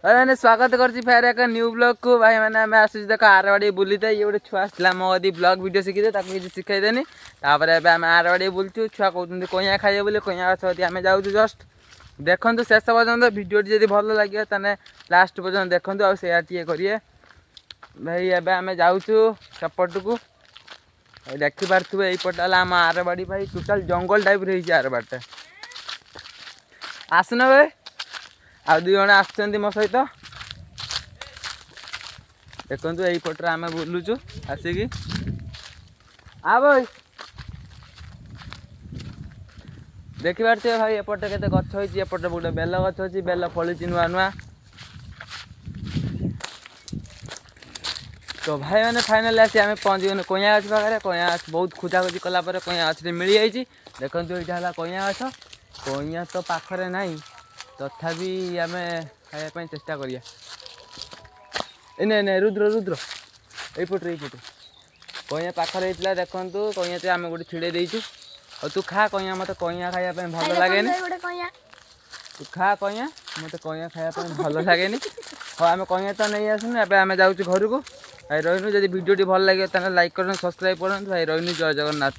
ଭାଇମାନେ, ସ୍ୱାଗତ କରୁଛି ଫେର ଏକ ନ୍ୟୁ ବ୍ଲଗ୍କୁ। ଭାଇମାନେ, ଆମେ ଆସିଛୁ ଦେଖ ଆରବାଡ଼ି ବୁଲିତେ। ଇଏ ଗୋଟେ ଛୁଆ ଆସିଥିଲା ମୋ କତି ବ୍ଲଗ୍ ଭିଡ଼ିଓ ଶିଖିତେ, ତାକୁ କିଛି ଶିଖେଇଦେନି। ତାପରେ ଏବେ ଆମେ ଆରବାଡ଼ି ବୁଲୁଛୁ। ଛୁଆ କହୁଛନ୍ତି କଇଁଆ ଖାଇବେ ବୋଲି। କଇଁଆ ଗଛ କତି ଆମେ ଯାଉଛୁ। ଜଷ୍ଟ ଦେଖନ୍ତୁ ଶେଷ ପର୍ଯ୍ୟନ୍ତ ଭିଡ଼ିଓଟି। ଯଦି ଭଲ ଲାଗିବ, ତାହେଲେ ଲାଷ୍ଟ ପର୍ଯ୍ୟନ୍ତ ଦେଖନ୍ତୁ ଆଉ ସେୟାର ଟିକେ କରିବେ ଭାଇ। ଏବେ ଆମେ ଯାଉଛୁ ସେପଟକୁ। ଭାଇ, ଦେଖିପାରୁଥିବେ, ଏଇପଟ ହେଲା ଆମ ଆରବାଡ଼ି। ଭାଇ, ଟୋଟାଲ ଜଙ୍ଗଲ ଟାଇପ୍ର ହେଇଛି ଆରବାଡ଼ିଟା। ଆସୁନ ଭାଇ, ଆଉ ଦୁଇ ଜଣ ଆସିଛନ୍ତି ମୋ ସହିତ। ଦେଖନ୍ତୁ, ଏଇପଟରେ ଆମେ ବୁଲୁଛୁ ଆସିକି। ଆ ଭାଇ, ଦେଖିପାରୁଥିବେ ଭାଇ, ଏପଟେ କେତେ ଗଛ ହେଇଛି। ଏପଟେ ଗୋଟେ ବେଲ ଗଛ ଅଛି, ବେଲ ଫଳିଛି ନୂଆ ନୂଆ। ତ ଭାଇମାନେ, ଫାଇନାଲି ଆସି ଆମେ ପହଞ୍ଚିଗଲୁ କଇଁଆ ଗଛ ପାଖରେ। କଇଁଆ ଗଛ ବହୁତ ଖୋଜାଖୋଜି କଲା ପରେ କଇଁଆ ଗଛଟି ମିଳିଯାଇଛି। ଦେଖନ୍ତୁ, ଏଇଟା ହେଲା କଇଁଆ ଗଛ। କଇଁଆ ତ ପାଖରେ ନାହିଁ, ତଥାପି ଆମେ ଖାଇବା ପାଇଁ ଚେଷ୍ଟା କରିବା। ଏ ନେ ନେ, ରୁଦ୍ର, ରୁଦ୍ର, ଏଇପଟରେ ଏଇପଟରେ କଇଁଆ ପାଖରେ ହେଇଥିଲା। ଦେଖନ୍ତୁ, କଇଁଆ ଆମେ ଗୋଟେ ଛିଡ଼େଇ ଦେଇଛୁ। ଆଉ ତୁ ଖା କଇଁଆ, ମୋତେ କଇଁଆ ଖାଇବା ପାଇଁ ଭଲ ଲାଗେନି। ଗୋଟେ କଇଁଆ। ତୁ ଖା କଇଁଆ, ମୋତେ କଇଁଆ ଖାଇବା ପାଇଁ ଭଲ ଲାଗେନି। ହଉ, ଆମେ କଇଁଆ ତ ନେଇ ଆସିନୁ, ଏବେ ଆମେ ଯାଉଛୁ ଘରକୁ। ଭାଇ, ରହିନୁ। ଯଦି ଭିଡ଼ିଓଟି ଭଲ ଲାଗିବ, ତାହେଲେ ଲାଇକ୍ କରନ୍ତୁ, ସବସ୍କ୍ରାଇବ୍ କରନ୍ତୁ। ଭାଇ, ରହିନୁ। ଜୟ ଜଗନ୍ନାଥ।